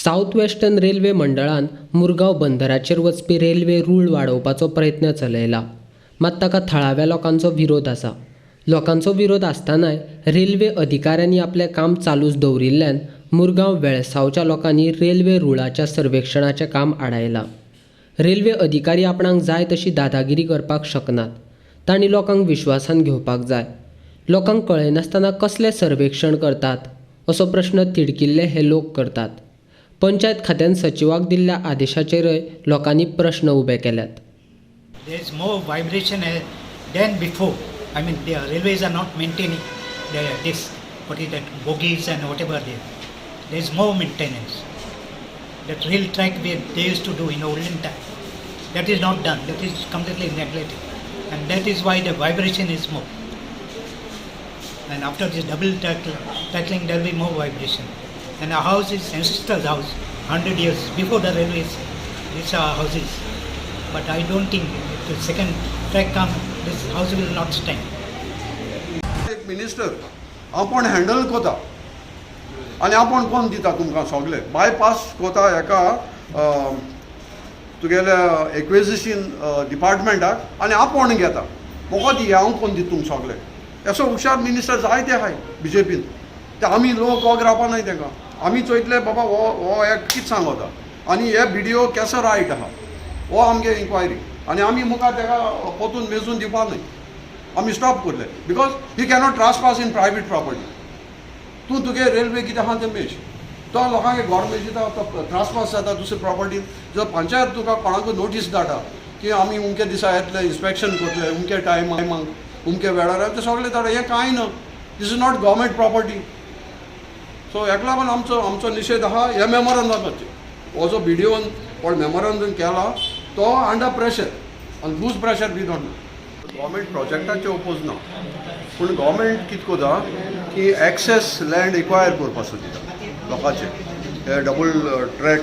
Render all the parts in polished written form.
South western railway मंडळान मुरगांव बंदराचेर वचपी railway रूळ वाडोवपाचो प्रयत्न चलयला, मात ताका थळाव्या लोकांचो विरोध आसा. लोकांचो विरोध आसतनाय रेल्वे अधिकाऱ्यांनी आपलें काम चालूच दवरिल्ल्यान मुरगांव वेळसांवच्या लोकांनी रेल्वे रुळाच्या सर्वेक्षणाचें काम आडायलां. रेल्वे अधिकारी आपणाक जाय तशी दादागिरी करपाक शकनात. तांणी लोकांक विश्वासान घेवपाक जाय. लोकांक कळयनासतना कसलें सर्वेक्षण करतात असो प्रश्न तिडकिल्ले हे लोक करतात. पंचायत खात्यान सचिवाक दिल्ल्या आदेशाचेरय लोकांनी प्रश्न उबे केल्यात. There is more vibration than before. I mean, the railways are not maintaining this, what is that, bogies and whatever there. There is more maintenance. That rail track they used to do in olden time, that is not done. That is completely neglected. And that is why the vibration is more. And after this double tackling, there will be more vibration. And our house is ancestral house, 100 years before the railways, these are houses. But I don't think if the second track come, this house will not stand. एक minister आपूण handle कोता आनी आपूण कोण दिता तुमकां सगळे bypass कोता हेका तुगेल्या एक्विजिशन डिपार्टमेंटाक आनी आपोवन घेता. म्हाका दी, हांव कोण दिता तुमकां सगळे. असो हुशार मिनिस्टर जायते आहाय बीजेपीन. ते आमी लोक वग रावपा नाय तांकां. आमी चोयतले बाबा हो हो एक कितें सांगता आनी हे बी डी ओ केसो रायट आहा हो आमगे इन्क्वायरी. आनी आमी मुखार ताका पोतून मेजून दिवपा न्हय, आमी स्टॉप करले because he cannot trespass in private property. तूं तुगे रेल्वे कितें आहा तें मेज, तो लोकांक घर मेजिता, तो ट्रासपास जाता दुसरे प्रॉपर्टीन. जर पंचायत तुका कोणाकूय नोटीस धाडटा की आमी उमके दिसा येतले, इन्स्पेक्शन करतले उमके टायमाक, उमके वेळार, ते सगळे धाडा. हें कांय ना, this is not government property. So हेका लागून आमचो निशेध आहा हे मेमोरंडमाचेर. हो जो बी डी ओन कोण मेमोरंडम केला तो अंडर प्रेशर आनी whose pressure we don't know. Government प्रोजेक्टाचे oppose ना, पूण गव्हर्मेंट कितें करता की एक्सेस लँड एक्वायर करपा सोदिता लोकांचे हे डबल ट्रॅक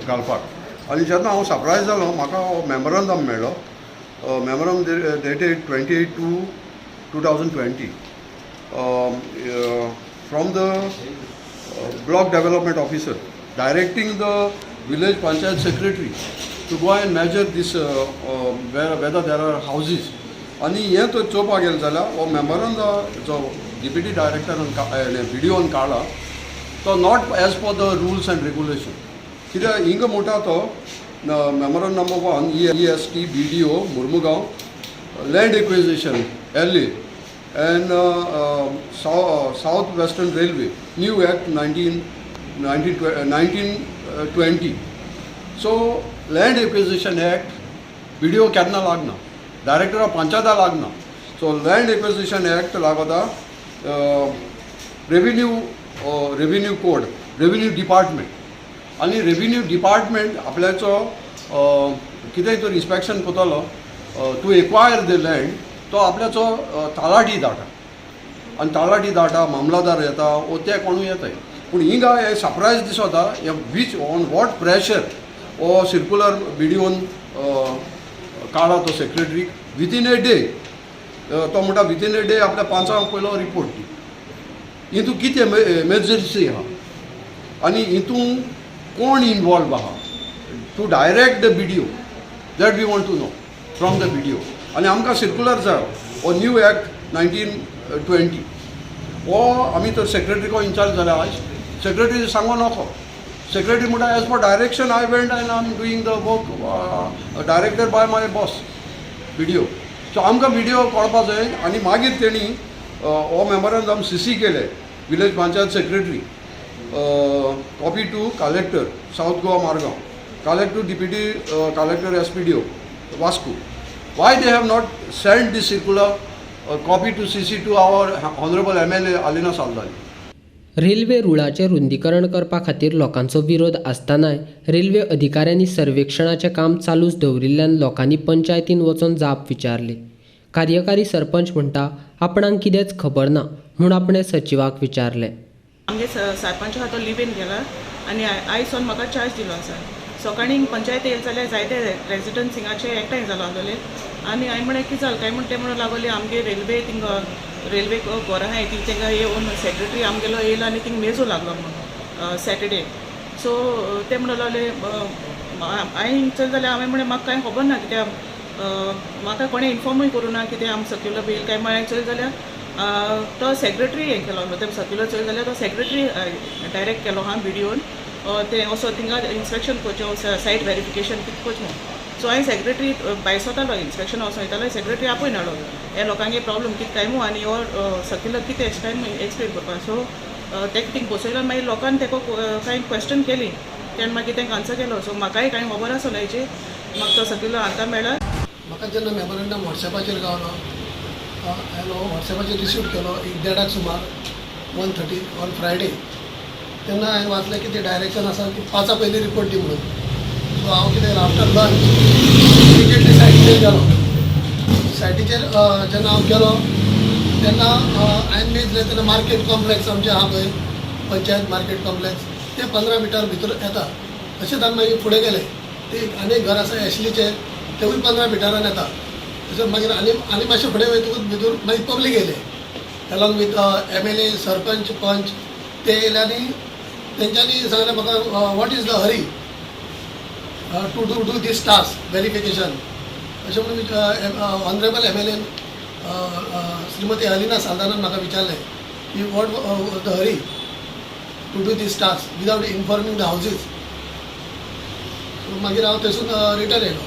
घालपाक. आनी जेन्ना हांव सरप्रायज जालो, म्हाका हो मेमोरंडम मेळ्ळो, memorandum dated 28/2/2020 from the block development officer directing the village panchayat secretary to go and measure this whether there are houses. आनी हें तर चोवपाक गेलें जाल्यार हो मेमोरंडम जो डिप्युटी डायरेक्टरान बी डी ओन काडला तो not as per the rules and regulation. कित्याक हिंगा म्हणटा तो memorandum number 1, EST BDO Mormugao, land acquisition LA and South Western Railway New Act 19 19 19 20. So Land Acquisition Act BDO केन्ना लागना, डायरेक्टर ऑफ पंचायता लागना. So land acquisition act लागता revenue code, revenue department. आनी revenue department आपल्याचो कितेंय तर inspection करतलो two acquire the land, तो आपल्याचो तलाठी धाडटा आनी तलाठी धाडटा, मामलादार येता वो ते कोणूय येताय. पूण हिंगा हे सरप्रायज दिसता हे which on what pressure हो circular B D on काडला तो सेक्रेटरीक विथीन ए डे. तो म्हणटा विथीन ए डे आपल्या पांचांक पयलो रिपोर्ट दी. हितून कितें एमर्जन्सी आहा आनी हितून कोण इनवॉल्व आहा to direct the BDO, that we want to know from the BDO. आनी आमकां सर्कुलर जाय हो न्यू एक्ट 1920 हो. आमी तर सेक्रेटरीको इन्चार्ज जाल्यार आयज सेक्रेटरी सांगो नको. सेक्रेटरी म्हणटा as per direction I went and I am doing the work directed by my boss BDO. So आमकां बी डी ओ कळपा जाय. आनी मागीर तेणी हो मेमोरंडम सी सी केले village panchayat secretary, copy to collector South Goa Margao, collector, deputy collector, SPDO Vasco. Why they have not send this circular copy to CC to our honourable MLA Alina Saldanha? Railway रुळाचें रुंदीकरण करपा खातीर लोकांचो विरोध आसतनाय railway अधिकाऱ्यांनी सर्वेक्षणाचें काम चालूच दवरिल्ल्यान लोकांनी पंचायतीन वचोन जाप विचारली. कार्यकारी सरपंच म्हणटा, आपणाक कितेंच खबर ना म्हूण आपणें सचिवाक विचारलें. आमगे सरपंच आहा तो लिव्हीन गेला आनी आयज सावन म्हाका चार्ज दिलो आसा. सकाळीं पंचायत येयले जाल्यार जायते रेजिडंट्स हिंगाचे एकठांय जालो आसलेले आनी हांवें म्हणलें कितें जालें काय म्हण ते म्हणून लागोले आमगे रेल्वे थिंगा रेल्वे घरां आहाय ती तेंका येवन सेक्रेटरी आमगेलो येयलो आनी थिंग मेजू लागलो म्हणून सॅटर्डे. सो सो ते म्हणून लागले, हांवें चल जाल्यार हांवें म्हणलें, म्हाका कांय खबर ना, कित्याक म्हाका कोणें इन्फॉर्मूय करूं ना कितें आम सर्क्युलर बील काय. म्हळ्यार चोयलें जाल्यार तो सेक्रेटरी हें केलो, ते सर्क्युलर चोयलें जाल्यार तो सेक्रेटरी डायरेक्ट केलो आहा बिडिओन, ते असो थिंगा इन्स्पेक्शन करचें, सायट वेरिफिकेशन कितें करचें म्हणून. सो हांवें सेक्रेटरी भायर सोतालो, इन्स्पेक्शन वचोन वयतालो, सेक्रेटरी आपय नाडलो, हे लोकांगे प्रॉब्लम कितें काय मू आनी हो सर्क्युलर कितें एश टायम एक्सप्लेन करपाक. सो तेका थिंग बसयलो, मागीर लोकान तेका कांय क्वेश्चन केली, तेणें मागीर तेंका आन्सर केलो. सो म्हाकाय कांय खबर आसना हेची, म्हाका तो सर्क्युलर आतां मेळ्ळा. म्हाका जेन्ना मेमोरंडम वॉट्सॅपाचेर गावलो, हांवें वॉट्सॅपाचेर रिसीव केलो एक देडाक सुमार, 1:30 ऑन फ्रायडे. तेन्ना हांवें वाचलें की ते डायरेक्शन आसा की पांचा पयलीं रिपोर्ट दी म्हणून. सो हांव कितें, आफ्टर लंच इमिजिएटली सायटीचेर गेलो. सायटीचेर जेन्ना हांव गेलो तेन्ना हांवें मेजलें तेन्ना मार्केट कॉम्प्लेक्स आमचें आहा पळय, पंचायत मार्केट कॉम्प्लेक्स, ते 15 मिटर भितर येता. तशेंच आमी मागीर फुडें गेले, ते एक आनी एक घर आसा एशलीचें, तेवूय 15 मिटरान येता. तशें मागीर आनी आनी मातशें फुडें वयतकूच भितर मागीर पब्लीक येयले एलॉंग विथ एमएलए, सरपंच, पंच. ते येयले आनी तेंच्यांनी सांगलें म्हाका, "What is the hurry to do do this task verification?" अशें म्हणून ऑनरेबल एमएलएन श्रीमती अलिना साल्दानान म्हाका विचारलें की what the hurry to do this task without informing the houses. मागीर हांव थंयसून रिटर्न येयलो.